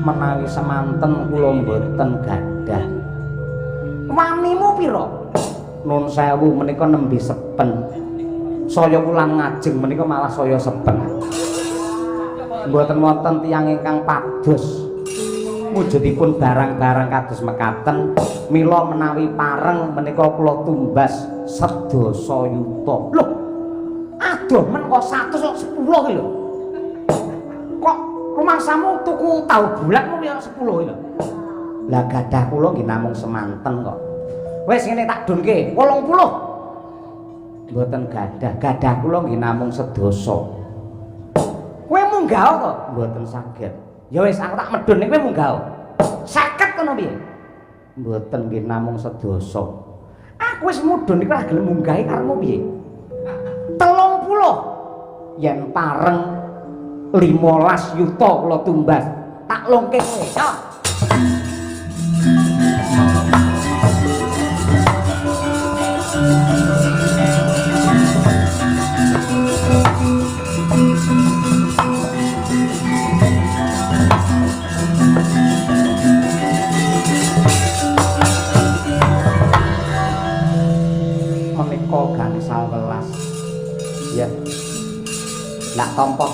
Menawi semanten kula mboten gadah. Wanimu pira? Nun sewu menika nembe sepen. Saya wulan ngajeng menika malah saya sepen. Mboten wonten tiyang ingkang pados wujudipun barang-barang kados mekaten. Mila menawi pareng menika kula tumbas sedasa yuta. Lho, adoh men kok 110 iki lho. Kok rumangsamu tuku tahu bulat mung ya 10 iki lho. Lah gadah kula nggih namung semanten kok. Wis ngene tak dunke 80. Mboten gadah, gadah kula nggih namung sedasa. Kowe munggah to? Mboten saged. Ya wis aku tak medhun ning kowe munggah. 50 ngono piye? Mboten nggih namung sedasa. Aku wis mudhun iki ora gelem munggahi karepmu piye? 30. Yen pareng 15 yuta kula tumbas. Tak longke kowe. Yo. Menika gangsal welas. Ya. Lak tampa.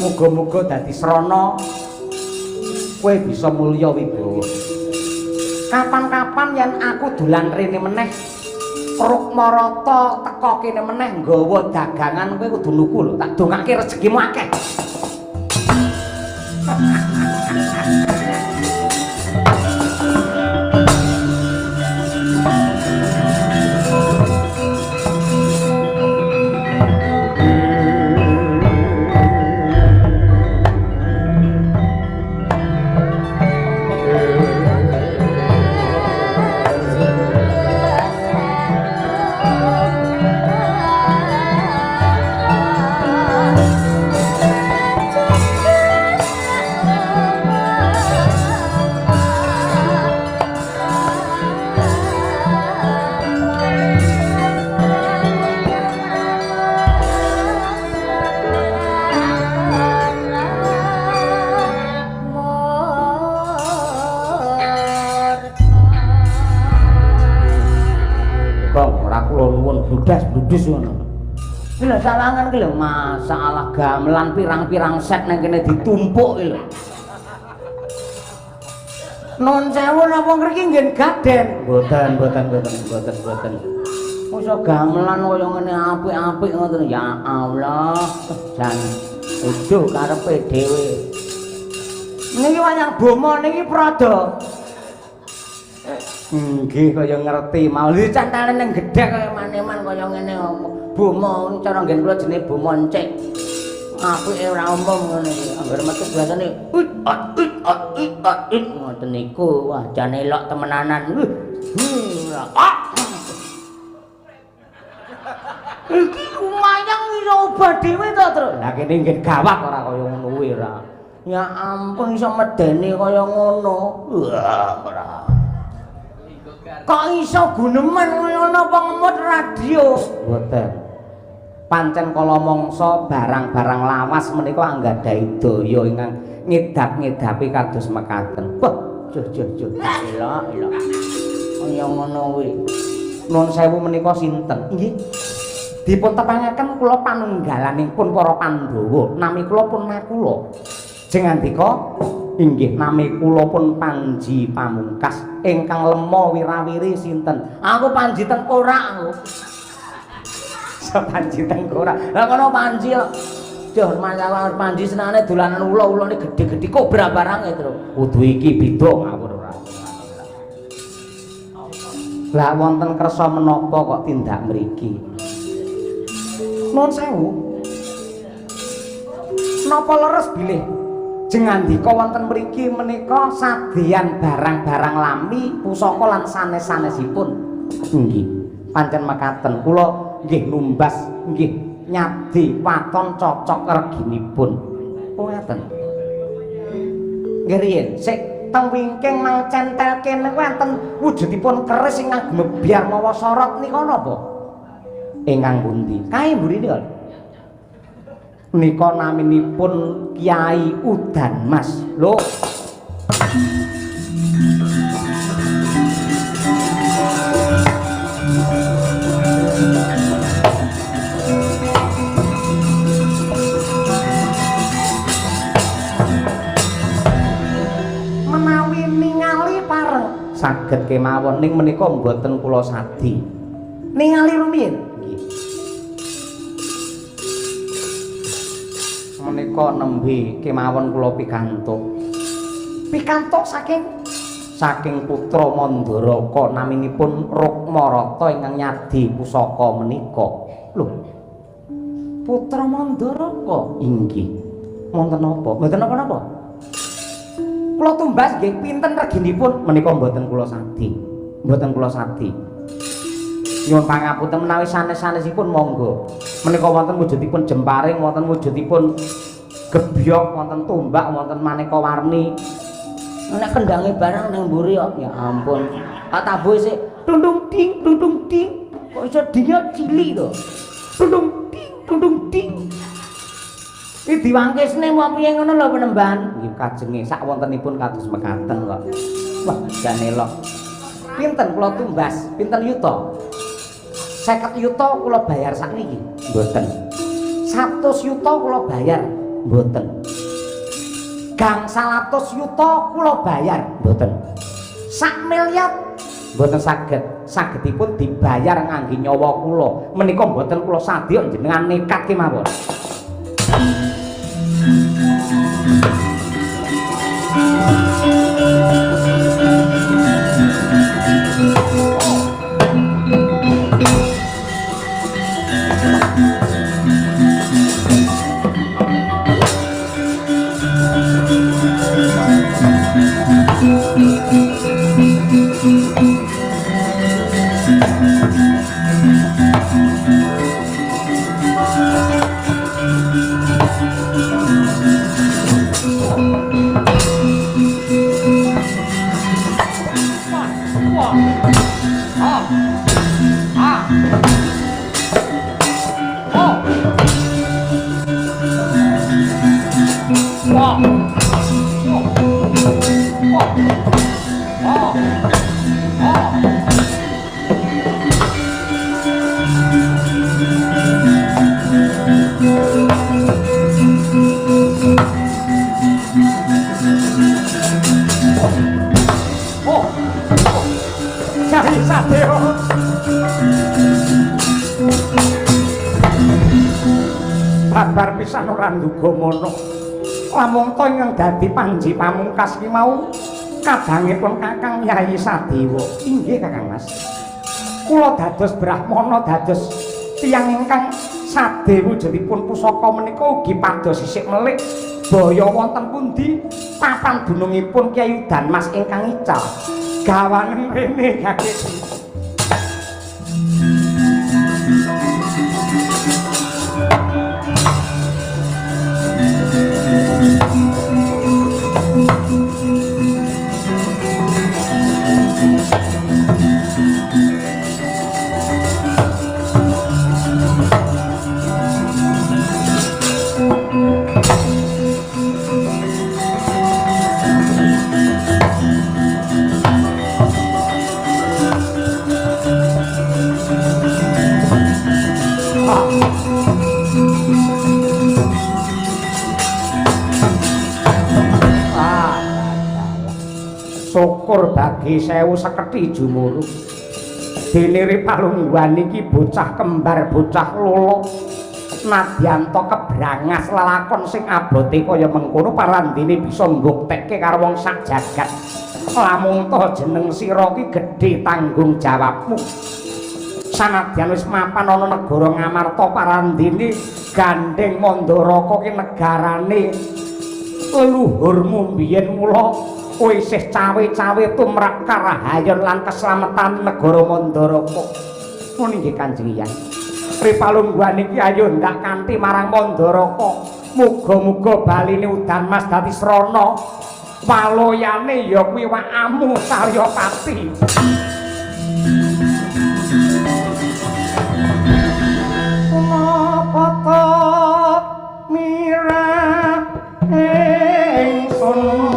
Muga-muga dadi srana kowe bisa mulya wibawa. Kapan-kapan yen aku dolan rene meneh, Rukmarata teka kene meneh nggawa dagangan kowe kudu nuku lho, tak dongake rezekimu akeh. Bludus ngono. Iki lho sawangan iki lho masalah gamelan pirang-pirang set nang kene ditumpuk iki lho. Nun sewu napa ngriki nggen gaden? Mboten, mboten, mboten, mboten, mboten. Mosok gamelan kaya ngene apik-apik ngoten. Ya Allah, jan uduh karepe dhewe. Niki wayang boma niki prada. Nggih kaya ngerti mau dicantale ning gedhek kaya maneman kaya ngene boma cara nggen kula jenenge boma encik. Apike ora umum ngene iki. Angger metu biasane ut ut ut ut ut ut ngoten niku. Wah jan elok temenanan. Ah. Iki lumayan iso obah dhewe to, Tru. Lah kene nggih gawat ora kaya ngono kuwi ora. Ya ampun iso medeni kaya ngono. Wah ora. Kok iso guneman ngono apa ngemut radio? Mboten. Pancen kala mangsa barang-barang lawas menika anggadhahi daya ingkang ngedap-ngedapi kados mekaten. Wah, juh juh juh. Elok elok. Kaya ngono kuwi. Nuwun sewu menika sinten? Nggih. Dipun tepangaken kula panunggalanipun para Pandhawa. Nami kula pun Nakula. Jeng andika inggih nami kula pun Panji Pamungkas ingkang lema wirawiri sinten? Aku Panji Tengkorak aku. Iso Panji Tengkorak. Lah kono Panji kok. Duh masalah Panji senengane dolanan ula-ulane gedhe-gedhe kobra barang e, Tru. Kudu iki beda ngawur ora. Lah wonten kersa menapa kok tindak mriki? Nuwun sewu. Napa leres bilih jeng andika wonten mriki menika sadeyan barang-barang lami pusaka lan sanes-sanesipun? Nggih. Pancen mekaten kula nggih numbas nggih nyadi waton cocok reginipun. Oh ngaten. Nggih riyin sik teng wingking mang centel kene wonten wujudipun keris ingkang gemebyar mawa sorot nika napa? Ingkang pundi? Kae mburine kok. Nika naminipun Kyai Udan Mas. Lho. Saged kemawon ning menika mboten kula sadi. Ningali rumiyin. Nggih. Menika nembe kemawon kula pikantuk. Pikantuk saking putra Mandaraka naminipun Rukmarata ingkang nyadi pusaka menika. Lho. Putra Mandaraka inggih. Wonten napa? Mboten napa-napa. Kula tumbas nggih pinten reginipun menika mboten kula sadi. Mboten kula sadi. Nyuwun pangapunten menawi sanes-sanesipun monggo. Menika wonten wujudipun jemparing, wonten wujudipun gebyok, wonten tombak, wonten maneka warni. Nek kendange barang ning mburi kok, ya ampun. Tak tabuh sik tundung ding tundung ding. Kok iso dinge cilik to. Tundung ding tundung ding. Iki diwangkisne mau piye ngono lho penemban. Nggih kajenge sak wontenipun kados mekaten kok. Wah, jane elok. Pinten kula tumbas? Pinten yuta? 50 yuta kula bayar sakniki. Mboten. 100 yuta kula bayar. Mboten. Gangsal atus yuta kula bayar. Mboten. Sak miliar mboten saged. Sagedipun dibayar ngangge nyawa kula. Menika mboten kula sadya jenengan nekat kemawon. Babar pisan ora nduga mono. Lamun to ingkang dadi panji pamungkas ki mau kadangipun Kakang Yayi Sadewa. Inggih Kakang Mas. Kula dados brahmana dados tiyang ingkang sade wujudipun pusaka menika ugi pados sisik melik baya wonten pundi papan dunungipun Kyai Udan Mas ingkang ical. Gawanen rene gagek. Syukur bagi sewu seketi jumuru. Dene palungguhan iki bocah kembar bocah lolo. Nadyan to kebrangas lelakon sing abote kaya mengkono parandene bisa mbuktekke karo wong sak jagat. Lamun to jeneng sira ki gedhe tanggung jawabmu. Sanadyan wis mapan ana negara Ngamarta parandene gandeng Mandaraka ki negarane leluhurmu biyen mula kowe isih cawe-cawe tumrap karahayon lan keslametan negara Mandaraka. Ngono nggih Kanjeng Hyang. Pripalungguhan iki ayo ndak kanthi marang Mandaraka. Muga-muga baline Udan Mas dadi srana. Waloyane ya kuwi wakamu Saryapati. Napa ta mirah ingsun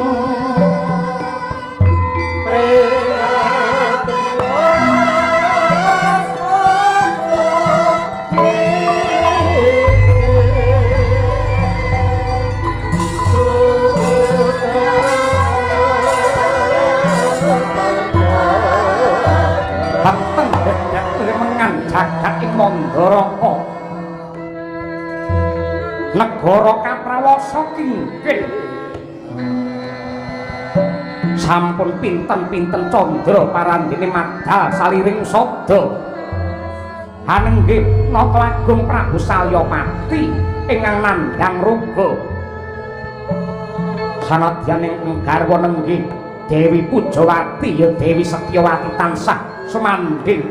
jagat ing Mandaraka. Negara Kaprawasa kingkin. Sampun pinten-pinten candra parandene madal saliring sada. Hanenggih Nata Agung Prabu Salyapati ingkang nandhang roga. Sanadyan ing garwa nenggih Dewi Pujawati ya Dewi Setyawati tansah sumandhing.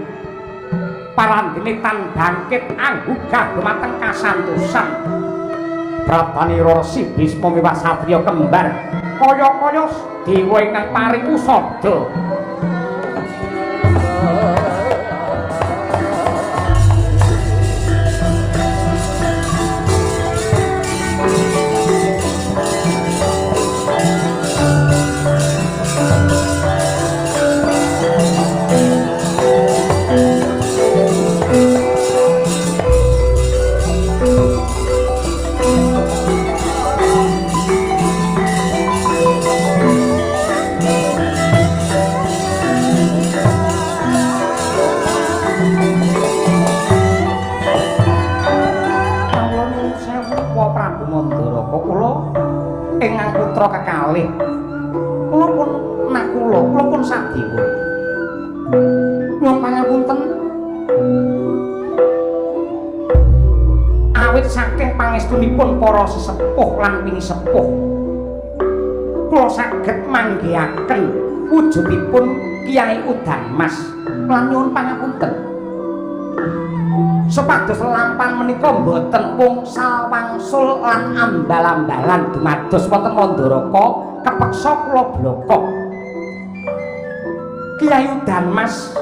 Parandene tan bangkit anggugah dumateng kasantosan. Pratanira Resi Bisma miwah satriya kembar kaya-kaya dewa ingkang paring usada. Ingkang putra kekalih kula pun nakula, kula pun sadewa. Nyuwun pangapunten awit saking pangestunipun para sesepuh lan pinisepuh kula saged manggihaken wujudipun Kyai Udan Mas lan nyuwun pangapunten supados lelampan menika mboten wungsal wangsul lan ambal-ambalan dumados wonten Mandaraka kepeksa kula bloko. Kyai Udan Mas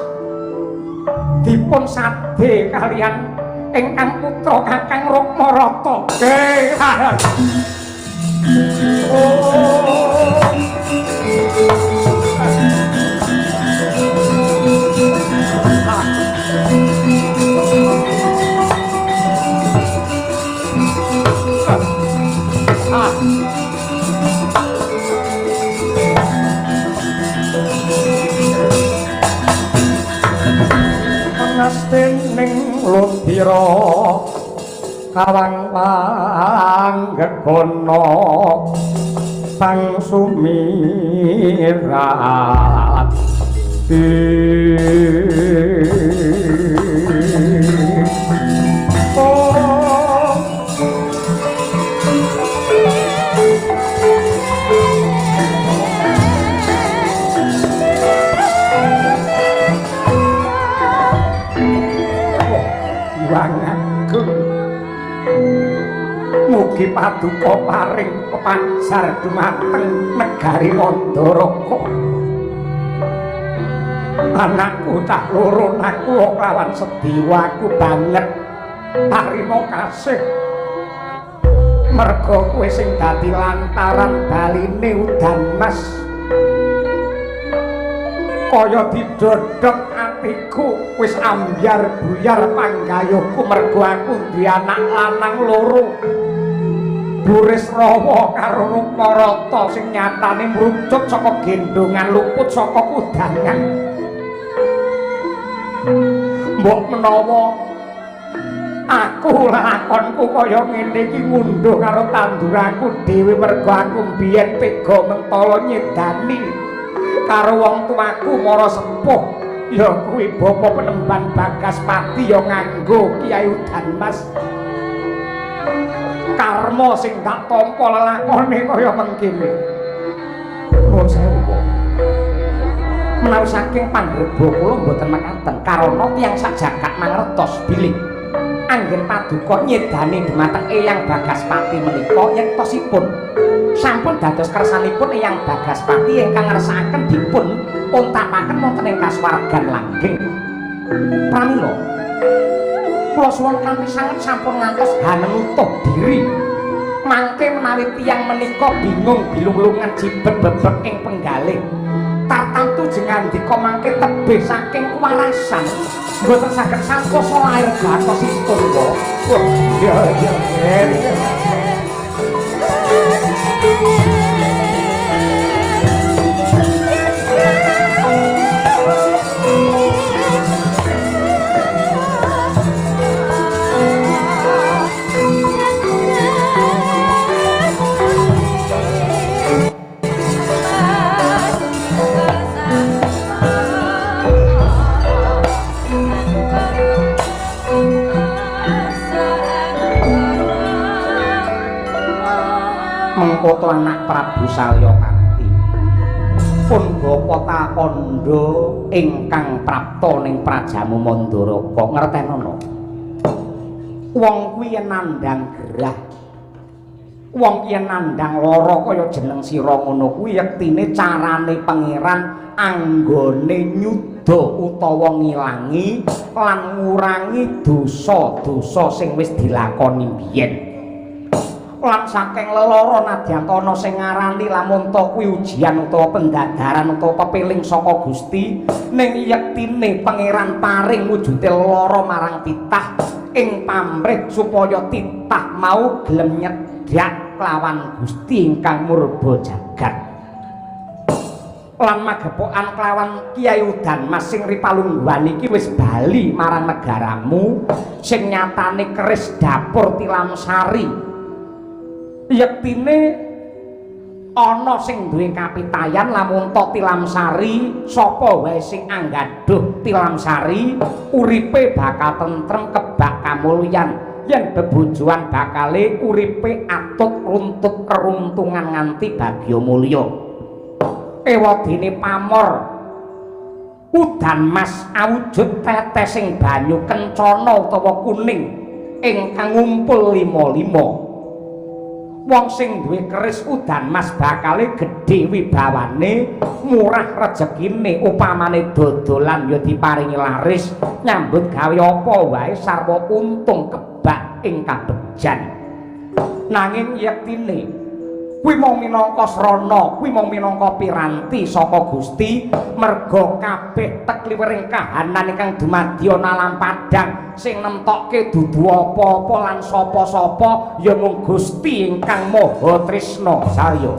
dipun sade kalian ingkang putra Kakang Rukmarata. Pangastening ludira kawang panggegana pangsumirat. Mugi paduka paring pepajar dumateng negari Mandaraka. Anakku tak loro nakula lawan sediwa aku banget tarima kasih. Merga kowe sing dadi lantaran baline Udan Mas. Kaya didodhok atiku wis ambyar buyar panggayuhku mergo aku duwe anak lanang loro. Buris Rawa karo Rukmarata sing nyatane mrucut saka gendongan luput saka kudangan. Mbok menawa aku lakonku kaya ngene iki ngunduh karo tanduranku dhewe mergo aku mbiyen tega mentala nyedani karo wong tuaku mara sepuh ya kuwi bapa penemban Bagaspati ya nganggo Kyai Udan Mas. Karma sing tak tampa lelakone kaya mengkene. Nuwun sewu. Menawi saking pangreba kula mboten mekaten karana tiyang sak jagat mangertos bilih anggen paduka nyedani dumateng Eyang Bagaspati menika yektosipun sampun dados kersanipun Eyang Bagaspati ingkang ngersakaken dipun untapaken wonten ing kasuwargan langgeng. Pramila kula suwun kanthi sanget sampun ngantos hanenutuh diri. Mangke menawi tiyang menika bingung bilung-lungan jibet bebek ing penggalih. Tartamtu jengandika mangke tebih saking kewarasan mboten saged santosa lair gatosipun kok. Wah, ya ya. Kota anak Prabu Salyakanti. Pun bapa takandha ingkang prapta ning Prajamu Mandaraka, ngertenono. Wong kuwi yen nandhang gerah, wong yen nandhang lara kaya jeneng sira ngono kuwi yektine carane Pangeran anggone nyuda utawa ngilangi lan ngurangi dosa-dosa sing wis dilakoni biyen. Lan saking lelara nadyan ana sing ngarani lamun ta kuwi ujian utawa pendadaran utawa pepiling saka Gusti, ning yektine Pangeran paring wujude lara marang titah ing pamrih supaya titah mau gelem nyedhak lawan Gusti ingkang murba jagat. Lan magepokan kelawan Kyai Udan Mas sing ripalungguhan iki wis bali marang negaramu sing nyatane keris dapur Tilamsari. Yektine ana sing duwe kapitayan lamun ta Tilamsari, sapa wae sing anggaduh Tilamsari uripe bakal tentrem kebak kamulyan, yen bebojoan bakale uripe atut runtut keruntungan nganti bagya mulya. Ewadene pamor udan mas awujud tetesing banyu kencana utawa kuning ingkang ngumpul lima-lima. Wong sing duwe keris udan mas bakale gedhe wibawane, murah rejekine, upamane dodolan ya diparingi laris, nyambut gawe apa wae sarwa untung kebak ing kabejan. Nanging yektine kuwi mung minangka srana, kuwi mung minangka piranti saka Gusti, merga kabeh tekliwering kahanan ingkang dumadi ana alam padhang sing nemtokke dudu apa-apa lan sapa-sapa ya mung Gusti ingkang Maha Tresna. Salya.